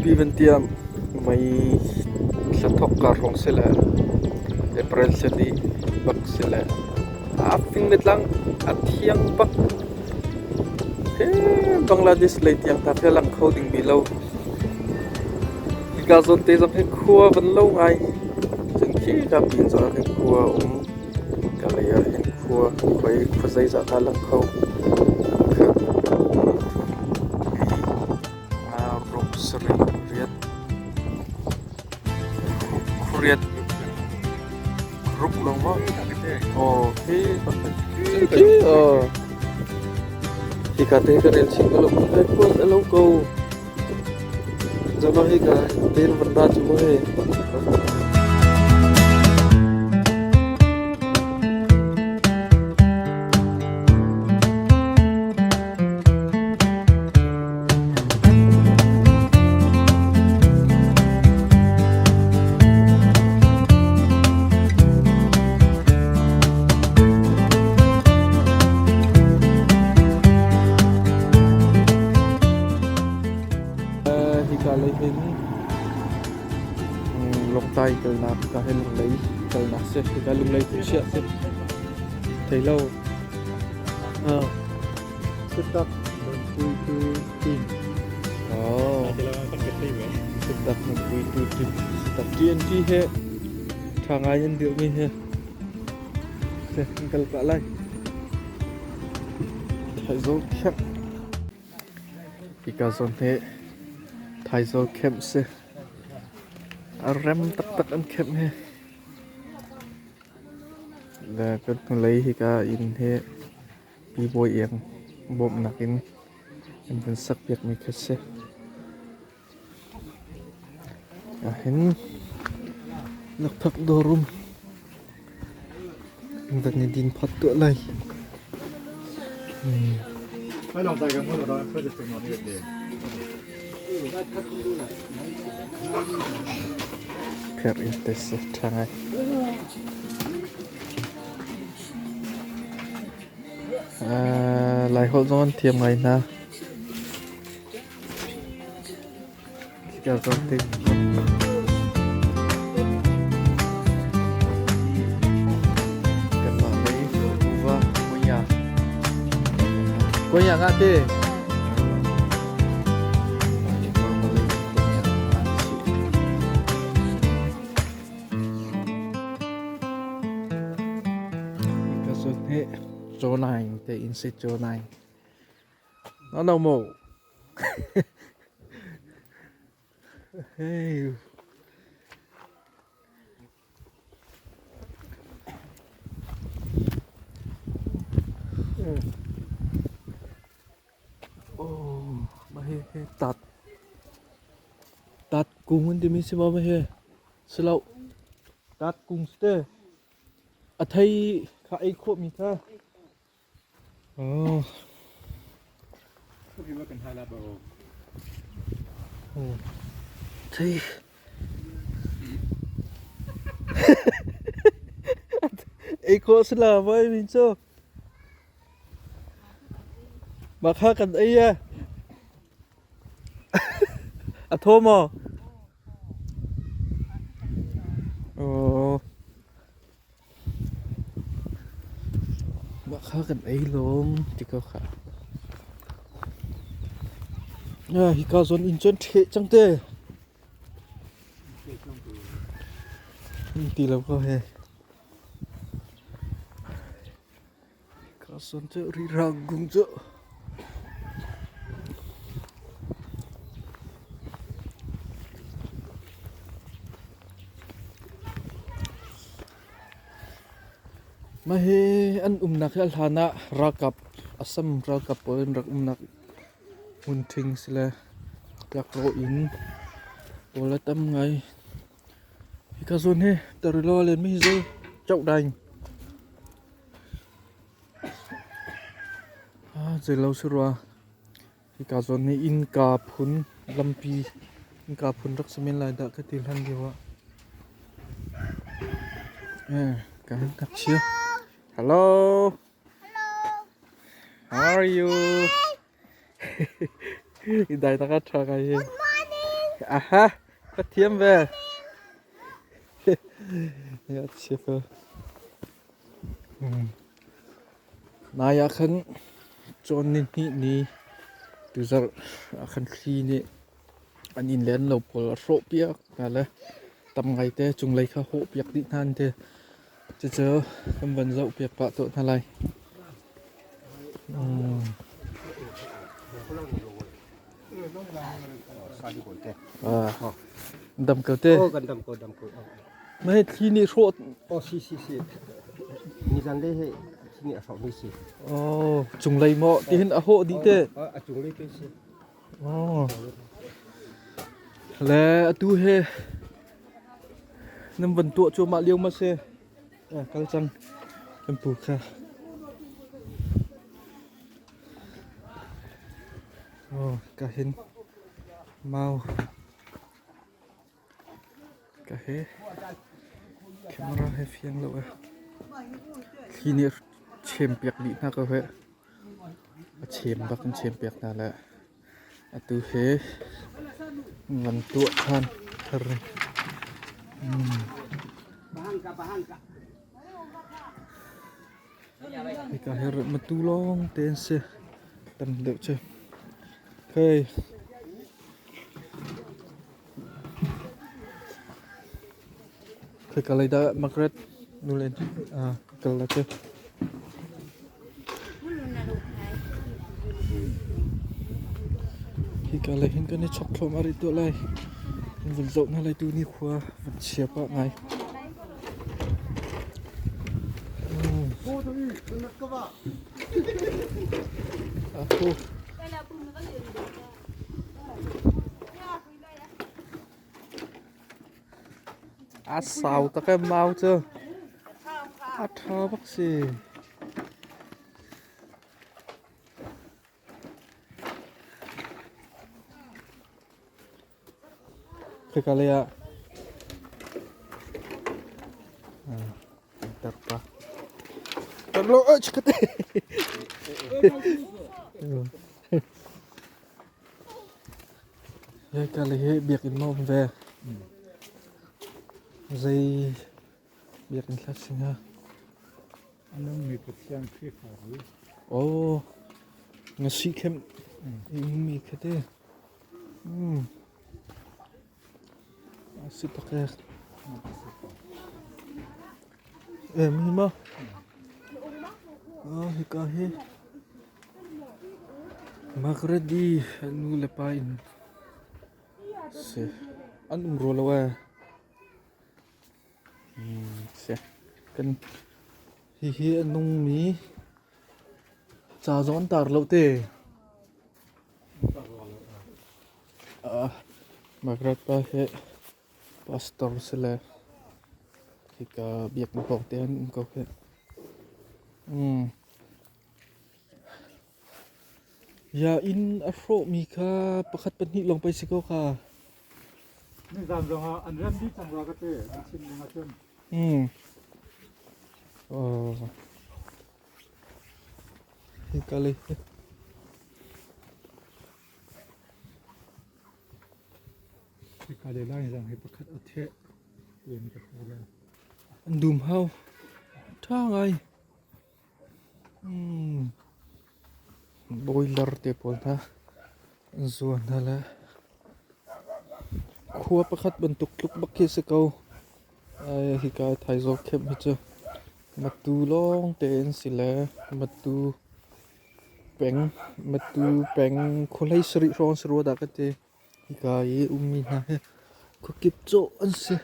pi van tiah May thla thawkka hrawng si le April thla dih bak si le a fing le tlang a thiang bak. He Bangladesh lei tiang ta khi a lang kho ding mi lo. Hika zawn te zong hi khua van lo ngai. Cun khi ka pin zong ah khin khua a um. Ka lei ah hin khua khua i khua zeizah dah lang kho. Khat, nga, ruk, sarih, riat, khuariat, ruk lawng maw? Aw, khi khi aw. Hika te ka rel chin ko lo, ai khuat a lo ko. Zama hika tel van ra cu mu he. Hika lei hin Lawngtlai kalnak hika hi Lunglei kalnak si. Hika Lunglei cu chiah si. Thei lo. Sitak nunpuitu team. Oh. Sitak nunpuitu team. Sitak TNT he tha ngai an dirhmi he. Se kan kal pah lai. Thaizawl camp. Hika zawn hi Thaizawl camp si. A rem taktak an camp hi. Le kan hnulei hika inn hi Pi Bawi Iang bawmhnak in an vun sakpiakmi khi a si. Ahhin lakphak dawr um an van i din phot tuah lai. Pherh in te si ṭha ngai. Laiholh zong an thiam ngai hna. Khika zawn te. Kanmah lei uva Konya. Konya ngah te. Ka zun hi Caw-naing te in si Caw-naing. Na no maw? Hey. Oh, mah hi hi tat tat kung an timi si maw mah hi? Si lo. Tat kung si te. A thei kha ei khawhmi kha. Oh. Thei. Ei khawh si la maw ei min cu? Mah kha kan ei e. A thaw maw? Aw. Mah kha kan ei lawm ti ko kha. Hika zawn inn cun ṭheh cang te. Ti lo ko he. Ka zawn cu rira gung cu. Mah hi an umnak hi a hlan ah ralkap Assam ralkap pawl an rak umnak hmun ṭhing si le tlakrawh inn pawl a tam ngai. Hika zawn hi Tarilo a lenmi hi zei Cohdaing zeilo si rua. Hika zawn hi innka phun lampi innka phun rak si men lai dah ka ti hlan lio ah. Ka hin ngakchia. Hello. How are you? Dai tak a ṭha ngai hi. Good morning. Aha, ka thiam ve. Ya chief. Nai ah khan cawn ni hnih ni tuzarh ah khan thli nih an inn le an lo pawl a hrawhpiak hna le tam ngaite cunglei kha hawhpiak dih hna an ti. Cucu kan van zohpiak pah tuah hna lai. Dam ko te. Oh, kan dam ko, dam ko. Mah thli nih hrawh. Oh, si si si. Nizan le he thli nih a hrawh mi si. Oh, cunglei maw tihin a hawh dih te. A cunglei te si. Oh. Le atu he nan van tuah cuahmah lio ma si. Kal cang. Kan pu kha. Oh, ka hin mau ka he camera he fiang lo e. Thli nih chem piak dih hna ko he. A chem bak in chem piak hna le atu he van tuah than thar. Hika hi matu lawng te an si. Tam deuh cu. Hei. Khoi ka lei dah Margaret nu le kal la cu. Hika lei hin kan i chok thluahmah rih tuah lai. Kan vun zoh hna lai tu ni khua vun chia pah ngai. Aku. A sau tak em mau cu. A ṭha bak si. Khika lei ah tarpa. Tarlo oi chikate. Hika lei hi biakinn ma um ve. Zei biakinn hlat si hnga? Anung mi Pathian Khrihfabu. Oh, ngasi khem mi khate. Si tak e. E mi ma. Ah, hika hi. Margaret i nu le pa in si an um rua lo e. Si. Kan hihi a nungmi ca zong an tar lo te. Margaret pa hi pastor si le hika biakinn pawng te an um ko hih. Ya inn a hrawhmi kha pakhat pahnih lawng pei si ko kha. Nizan zong ah an rem dih cang rua ka ti an chim ning ahcun. Oh. Hika lei hi. Hika lei lai zong hi pakhat a theh tiin ka hmu le. An dum hau. Ṭha ngai. Boiler te pawl hna an zuar hna le khua pakhat bantuk tluk bak khi a si ko. Hika Thaizawk camp hi cu matu lawng tein si le matu peng matu peng khuahlei sarih hrawng si rua dah ka ti. Hika i ummi hna hi khuakip cawh an si.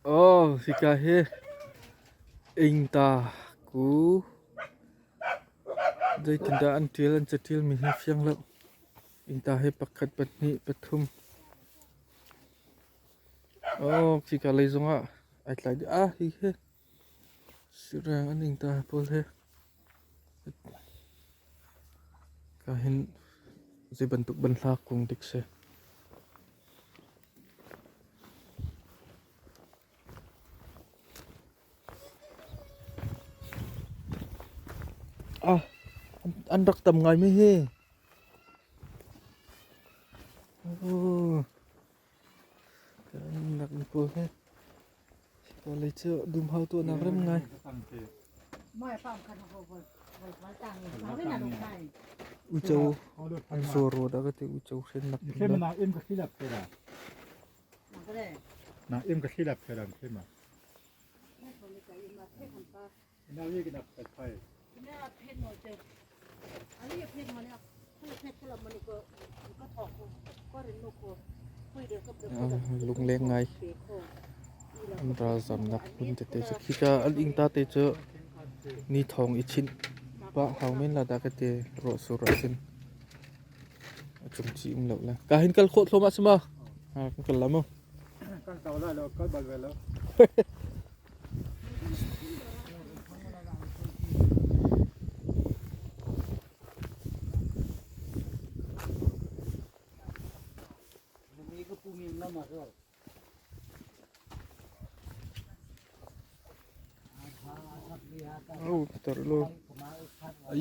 Aw, hika hi ingta ku zeitindah an ṭial an caṭialmi hi fiang lo. Ingta hi pakhat, pahnih, pathum. Aw, khika lei zongah ai tlai dih. Ah, hi hi sireng an ingta pawl hi. Ka hin zei bantuk banhla kung dik si. Ah, An rak tam ngai mi hi. Oh. Kan nak ni pawl he. Lei cu dumhau tuahnak rem ngai. Uico an zuar rua dah ka ti uico hren nak. Lungleng ngai an ralzamnak hmun tete cu khika an innka te cu ni thawng i chinh pah hau men la dah ka ti ruahsur ahcun a cungci um lo le ka hin kal khawh thluahmah si ma kan kal la mu. Kan tau lai lo kal bal ve lo.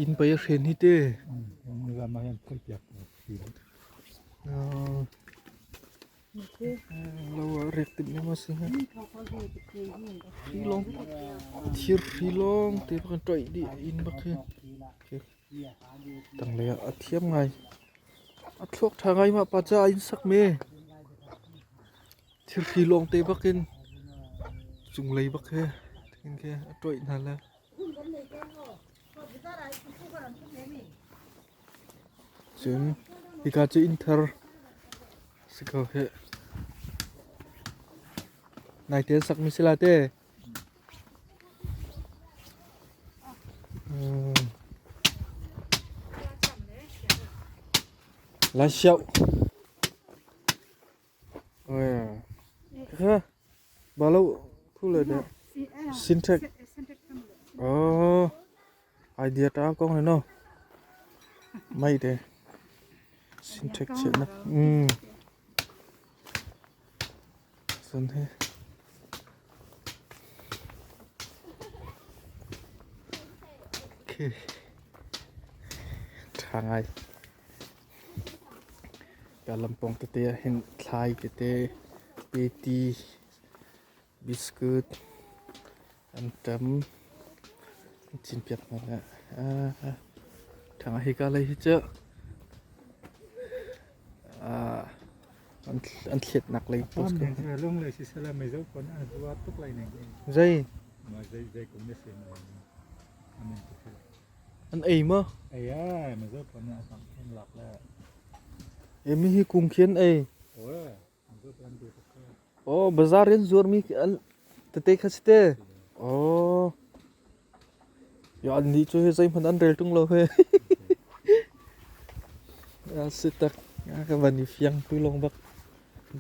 Inn pei a hren hi te. Lo ah rek timh ning a si hnga. Hri lawng thir hri lawng te bak in toih dih inn bak hi. Tanglei ah a thiam ngai. A thluak ṭha ngai mah pa ca inn sak mi. Thir hri lawng te bak in cunglei bak he thing khi a toih hna le. Cun hika cu inn thar si ko hih. Naite an sakmi si la te. Lai siau. Kha balo thu le de. Syntax. Oh. Idea ta kong he no. Mai te. Syntax chiahnak. Cun hi khi ṭha ngai. Ka lampawng tete ah hin thlai tete, peti, biscuit an ṭam. An cinpiak hna le ṭha ngai. Hika lei hi cu an thletnak lei post ko. Lunglei siseh Mizo pawl an zuar tuk lai ning. Zei? Zei zei kum na si An ei maw? Ei ai Mizo pawl nih an kan lak le. E mi hi kung khi an ei. Oe Mizo pawl an duh tuk. Oh bazaar in zuar mi an tete kha si te. Oh. Ya an nih cu hi zeihmanh an rel ṭung lo he. Si tak ka van i fiang tu lawng bak.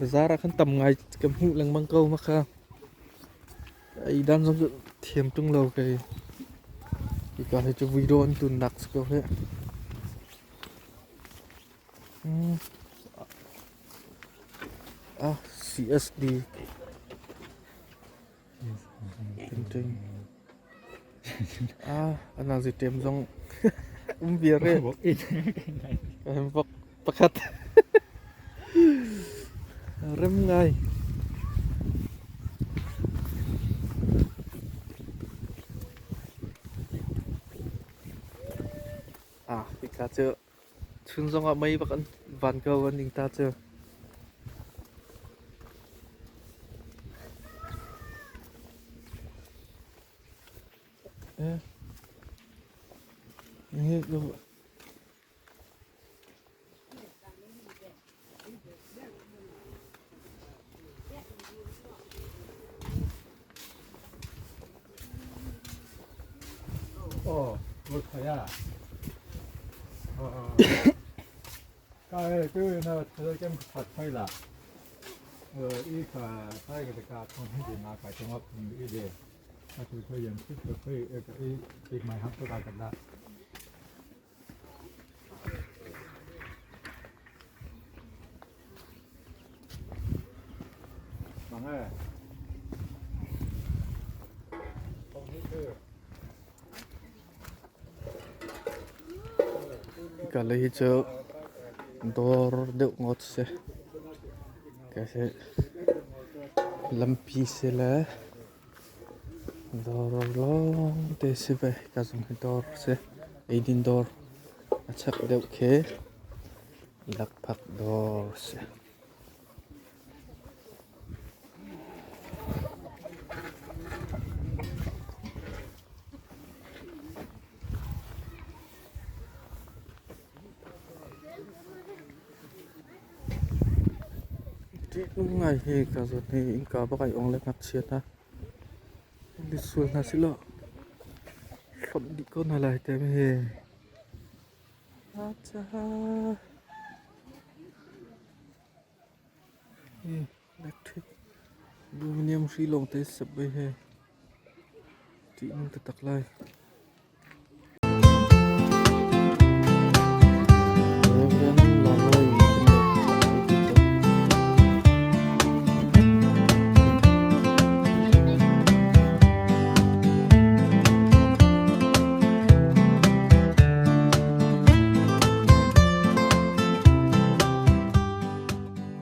Bazaar ah khan tam ngai ka hmuh lengmang ko ma kha. Ei dan zong cu thiam ṭung lo kei. Hika hi cu video an tunnak si ko he. Ah CSD. Ah, ana zi tem zong um viar e. Vok pakhat. Rem ngai. Ah, hika cu chun zongah mei bak an van ko an ning ta cu. Eh. Oh, 我睇啊。哦，该对那这跟发开了。一个再一个这个从天津拿改成我朋友一点，那就可以就可以那个一一买好多大个啦。忙哎。Hika lei hi cu dawr deuh ngawt si. Lampi si le dawr lawngte si ve. Hika zong hi dawr si. Eidin dawr a chak deuh khi lakphak dawr si. Ṭihnung ngai hi ka zawn hi innka bak ai ong le ngakchia hna lut sual hna sehlaw hlonh dih ko hna lai te hi. Electric aluminium hri lawngte sep ve he. Ṭihnung taktak lai.